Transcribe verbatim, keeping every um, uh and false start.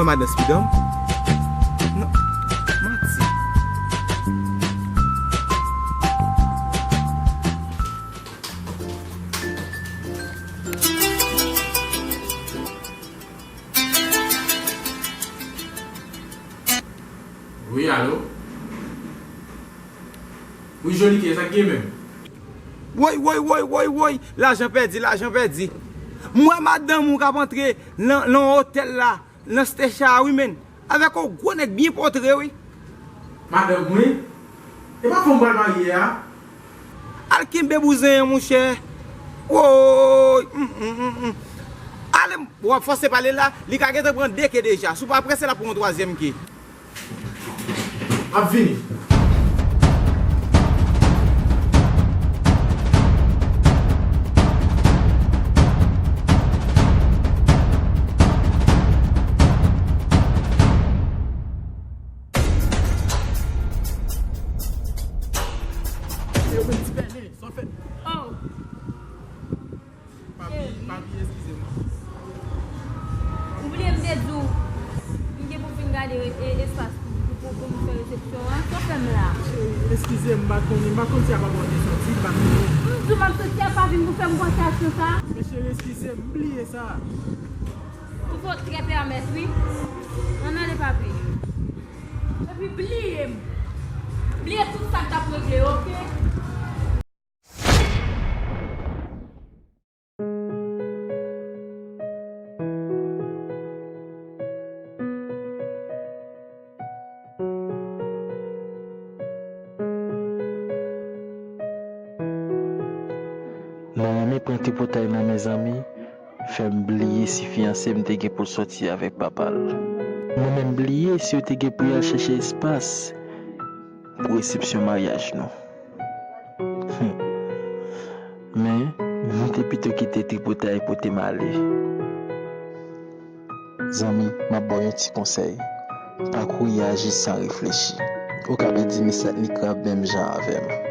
Madan Spidan? Non, manti. Wi, alo? Wi, Jolike, sa k gen menm? Woy, woy, woy, woy, woy! Lajan pèdi, lajan pèdi! M wè madanm ou k ap antre nan, nan otèl la, nan Stecha a, wi, menn. Avèk yon gwo nèg byen pòtre, wi. Madanm mwen? E pa fanm m pral marye a? Al kenbe bouzen an, monchè. Woy! Mm, mm, mm, mm. Ale, w ap fòse pale la, li ka gentan pran de ke deja. Si w pa prese, l ap pran yon twazyèm ke. M ap vini. Yo vin ti pèlen, sa w fè? Oh. Papi, papi, eskize m. Ou bliye m te di w, m gen pou vin gade, e, espas pou, pou, pou, pou m fè resepsyon an. Sa w fè m la? Cheri, eskize m, m pa t konnen, m pa t konn si a papa w te soti, m pa t konnen. M di w m ap soti, a pa vin pou fè m panse ak sa. Men cheri, eskize m, m bliye sa. Ou fò trè pèmèt, wi. Ann ale, papi. Epi bliye m. Bliye tout sa k t ap regle, oke? Lanmè pran tripotay nan men zanmi, fè m bliye si fiyanse m te gen pou l sòti avèk papa l. Mwen menm bliye si yo te gen pou y al chèche espas pou resepsyon maryaj nou. Hmm. Men, nou te pito kite tripotay pote m ale. Zanmi, m ap ba w yon ti konsèy. Pa kouri aji san reflechi. Ou ka pèdi Miss Etnik Krab menm jan avè m.